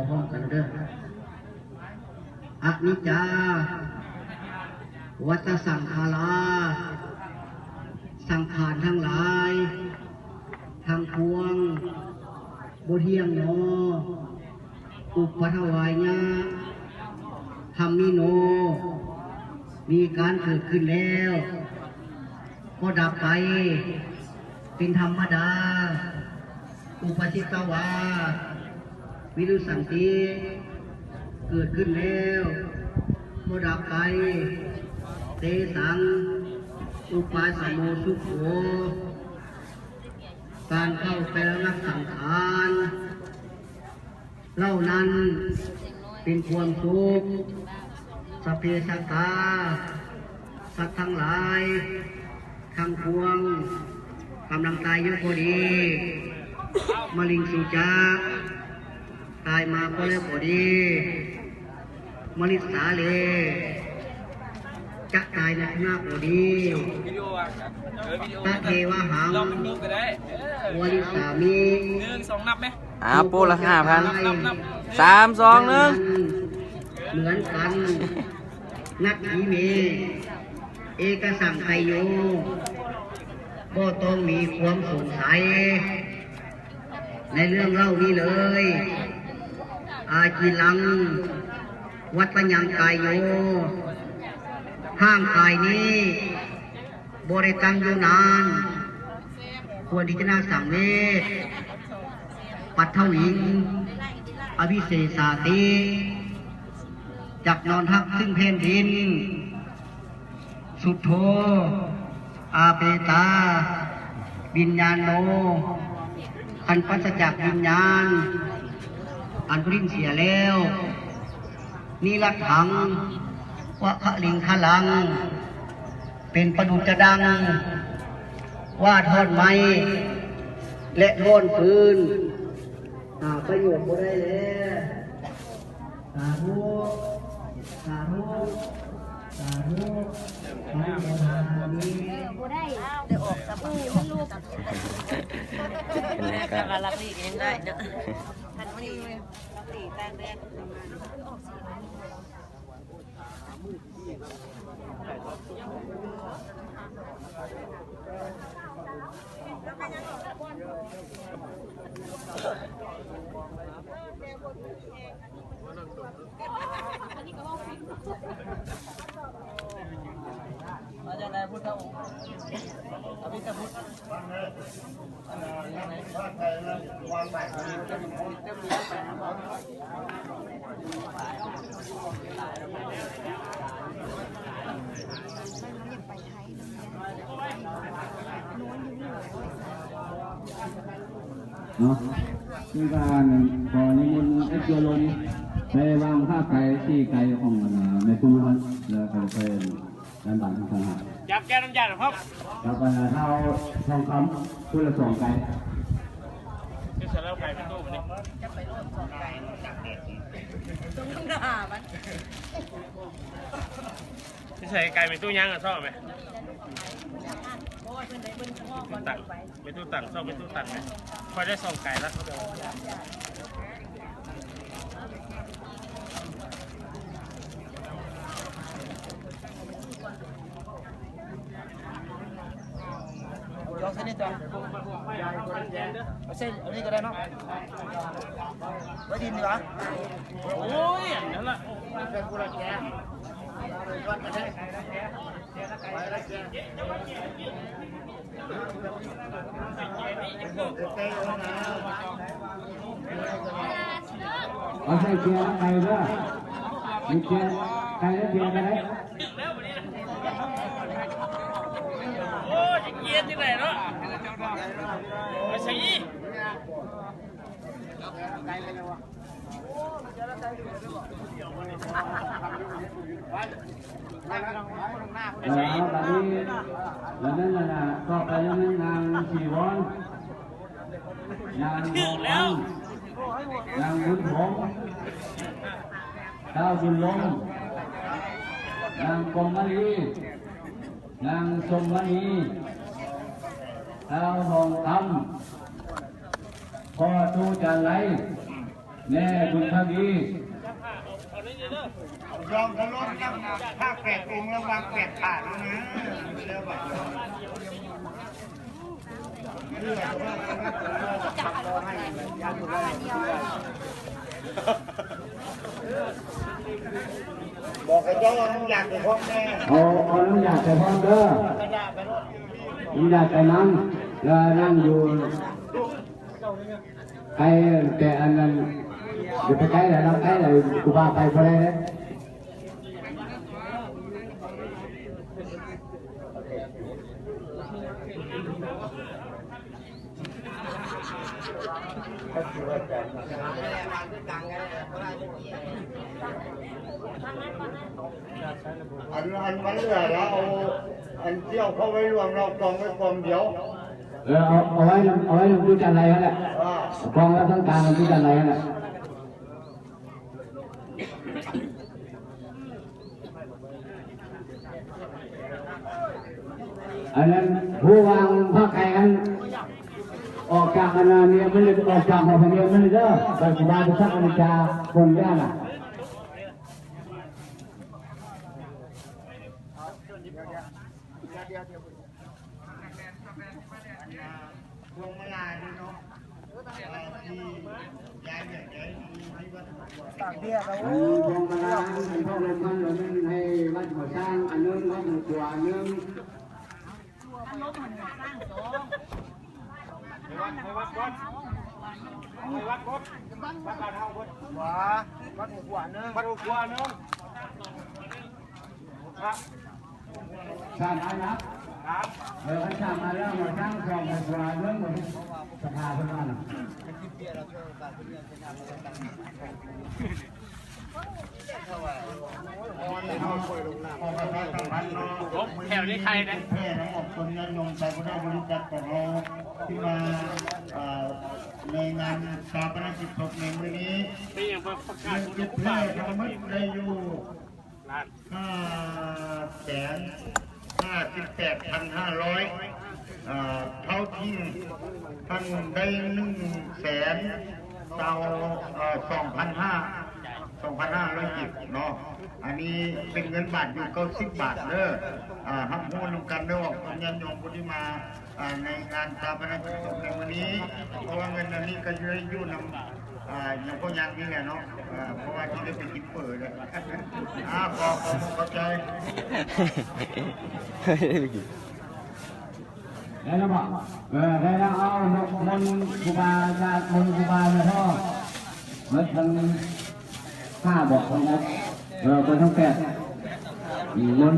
ພ້ອມກັນເດີ້. ອະນິດຈາ ວັດຕະສັງຂາລາ ສັງຂານທັງຫຼາຍທັງປວງ ບໍ່ທ່ຽງໜໍ ອຸປະທະວາຍະ ທຳມິໂນ ມີການເກີດຂຶ້ນແລ້ວ ກໍດັບໄປ ເປັນທຳມະດາ ອຸປະສິດຕະວາ ວິລຸສັນຕິ ເກີດຂຶ້ນແລ້ວ ກໍດັບໄປ ເຕສັງ ອຸປາສະໂມ ສຸໂຂ ການເຂົ້າໄປລະງັບສັງຂານ ເຫຼົ່ານັ້ນເປັນຄວາມສຸກ ສະເພສັດຕາ ສັດທັງຫຼາຍທັງປວງ ກຳລັງຕາຍຢູ່ກໍດີ ມະລິງສຸຈະ ຕາຍມາກໍແລ້ວກໍດີ ມະລິສາເລ ຈະຕາຍໃນຂະນະກໍດີ ຕະເທວະຫັງ ວະລິສາມິ ໜຶ່ງ ສອງ ນັບແມະ ອ່າ ໂປ້ລະຫ້າພັນ ສາມ ສອງ ໜຶ່ງ ເໝືອນກັນ ນັດອີເມ ເອກະສັງໄຕໂຍ ບໍ່ຕ້ອງມີຄວາມສົງໄສໃນເລື່ອງເລົ່ານີ້ເລີຍ ອາຈິລັງ ວັດຕະຍັງກາຍໂຍ ຮ່າງກາຍນີ້ ບໍ່ໄດ້ຕັ້ງຢູ່ນານ ຄວນທີ່ຈະນະສັງເວດ ປັດທະວິງ ອະວິເສສາຕິ ຈັກນອນຮັບຊຶ່ງແຜ່ນດິນ ສຸດໂທ ອາເປຕາ ວິນຍາໂນ ອັນປາສະຈາກວິນຍານ ອັນປຸລິນເສຍແລ້ວ ນິລັດຖັງ ວະຄະລິງຄະລັງ ເປັນປະດຸດຈະດັ່ງ ວາດທ່ອນໄມ້ ແລະ ທ່ອນຟືນ ຫາປະໂຫຍດບໍ່ໄດ້ແລ້ວ. ສາທຸ ສາທຸ ສາທຸ ອະນຸໂມທາມິ. ບໍ່ໄດ້ ໄດ້ອອກສະບາຍ ມັນຫຼຸດ ເປັນໄງກໍ ແຕ່ວ່າລັກຫຼີກຍັງໄດ້ເນາະ ຄັນມັນລັກຫຼີກຕາກແດດ. ມາຈາກໃນພຸດທະອົງ ອະພິທະພຸດ. ເນາະ ຄືວ່າ ຂໍນິມົນເອັດໂຍລົມ ໄປວາງພາໄກທີ່ໄກຂອງ ອັນ ແມ່ຕູ້ຫັ້ນ ແລ້ວກໍໄປ ດ້ານຫຼັງຕ່າງຫາກ ຈັບແກ້ວນ້ຳຢາໜ່ອຍພໍ່ ກັບ ອັນ ທ້າວທອງຄຳ ຜູ້ລະສອງໄກ ຄືສະເລົ່າໄກໄປຕູ້ນີ້ ທີ່ໃສ່ໄກໄປຕູ້ຍ່າງກັນຊອກໄປ ຕູ້ຕັງ ແມ່ຕູ້ຕັງ ຊອກແມ່ຕູ້ຕັງ ຂ້ອຍໄດ້ສອງໄກລະ. ຈອງເສັ້ນນີ້ຈອງ ເອົາເສັ້ນ ເອົານີ້ກໍໄດ້ເນາະ ໄວ້ດິນດີກວ່າ. ໂອ້ຍ ອັນນັ້ນລະ ເອົາໃສ່ເກຍໄປເດີ ມີເກຍໄປເດີ ເກຍໄປເດີ. ໂອ້ຍ ຈະກຽດຈັ່ງໃດເນາະ ໄປໃສອີກ. ແລ້ວບັດນີ້ ແລ້ວນັ້ນນະ ຕໍ່ໄປນັ້ນນາງສີວອນ ນາງທອງຄຳ ນາງບຸນຖົງ ທ້າວບຸນລົມ ນາງກົມມະລີ ນາງສົມມະນີ ທ້າວທອງຄຳ ພໍ່ຕູ້ຈານໄລ ແນ່ບຸນທະວີ ຍອມເຄົາລົບນຳພະແປດອົງ ລະວັງແປດຂາດເດີ. ບອກໃຫ້ເຈົ້າອະນຸຍາດໃຫ້ພ້ອມແດ່. ເອົາ ເອົາອະນຸຍາດໃຫ້ພ້ອມເດີ. ອະນຸຍາດໃຫ້ນຳ ແລ້ວນັ່ງຢູ່ ໄກແຕ່ອັນນັ້ນ ຢ່າໄປໄກຫຼາຍ ລາວໄກຫຼາຍ ຄູບາໄປບໍ່ໄດ້ເດ້. ອັນ ອັນມັນເຫຼືອແລ້ວ ເອົາອັນທີ່ເອົາເຂົ້າໄວ້ລວມ ເຮົາກອງໄວ້ກອງດຽວ. ເອີ ເອົາ ເອົາໄວ້ນຳ ເອົາໄວ້ນຳຈຸຈັນໄລຫັ້ນແຫຼະ. ອ່າ ກອງໄວ້ທາງກາງນຳຈຸຈັນໄລຫັ້ນແຫຼະ. ອັນນັ້ນ ຜູ້ວາງພາກໄກ່ຫັ້ນ ອອກຈາກອັນນັ້ນເນຍ ມັນອອກຈາກຫົວພະເນຍມັນເດີ. ໄປຄູບາໄປສັກອະນິດຈາຄົນເດີນະ. ພວງມາລາຍເນາະ ທີ່ຍາຍແບບໃດ ທີ່ວັດຫົວຂວາງ ຕາກເບຍແລ້ວ ອັນພວງມາລາຍ ອັນພວກລົມມັນ ອັນໜຶ່ງໃຫ້ວັດຫົວຊ້າງ ອັນໜຶ່ງວັດຫົວຂວາງ ອັນໜຶ່ງ ໃຫ້ວັດ ໃຫ້ວັດກ່ອນ ໃຫ້ວັດກ່ອນ ວັດບ້ານເຮົາກ່ອນ ຂວາ ວັດຫົວຂວາງ ອັນໜຶ່ງ ວັດຫົວຂວາງ ອັນໜຶ່ງ. ສາມອັນນະ ເອີ ຄັນສາມອັນແລ້ວ ມາສ້າງສອງໃຫ້ກວ່າເລື່ອງ ສະພາເພິ່ນວ່ານະ. ແຖວນີ້ໃຄເດ້ ແຜ່ນຳອອກຕົນຍາດໂຍມໃສ່ພຸດທະບໍລິສັດຂອງເຮົາ ທີ່ມາ ເອີ ໃນງານຊາປະນະກິດສົບໃນມື້ນີ້ ມີຫຍັງປະກາດ ເງິນເກັບແຜ່ທັງໝົດໄດ້ຢູ່ ຫ້າແສນຫ້າສິບແປດພັນຫ້າຮ້ອຍ ເອີ ເທົ່າທີ່ທ່ານໄດ້ໜຶ່ງແສນຊາວ ເອີ ສອງພັນຫ້າ ສອງພັນຫ້າຮ້ອຍກີບເນາະ. ອັນນີ້ເປັນເງິນບາດຢູ່ເກົ້າສິບບາດເດີ. ເອີ ຮັບຮູ້ນຳກັນເດີ ອອກຕົນຍາດໂຍມຜູ້ທີ່ມາ ອ່າ ໃນງານຊາປະນະກິດສົບໃນມື້ນີ້ ເພາະວ່າເງິນອັນນີ້ກໍຢູ່ ຢູ່ນຳ ອ່າ ຍາພໍ່ຍາງນີ້ແຫຼະເນາະ ເພາະວ່າຊິໄດ້ໄປກິນເປີແລ້ວ. ອ່າ ຂໍຂອບໃຈ ໄດ້ແລ້ວບໍ່? ເອີ ໄດ້ແລ້ວ. ເອົາ ມົນຄູບາອາຈານ ມົນຄູບາແມ່ພໍ່ ໝົດທັງຫ້າບໍ່? ເອີ ໝົດທັງແປດ ມົນ.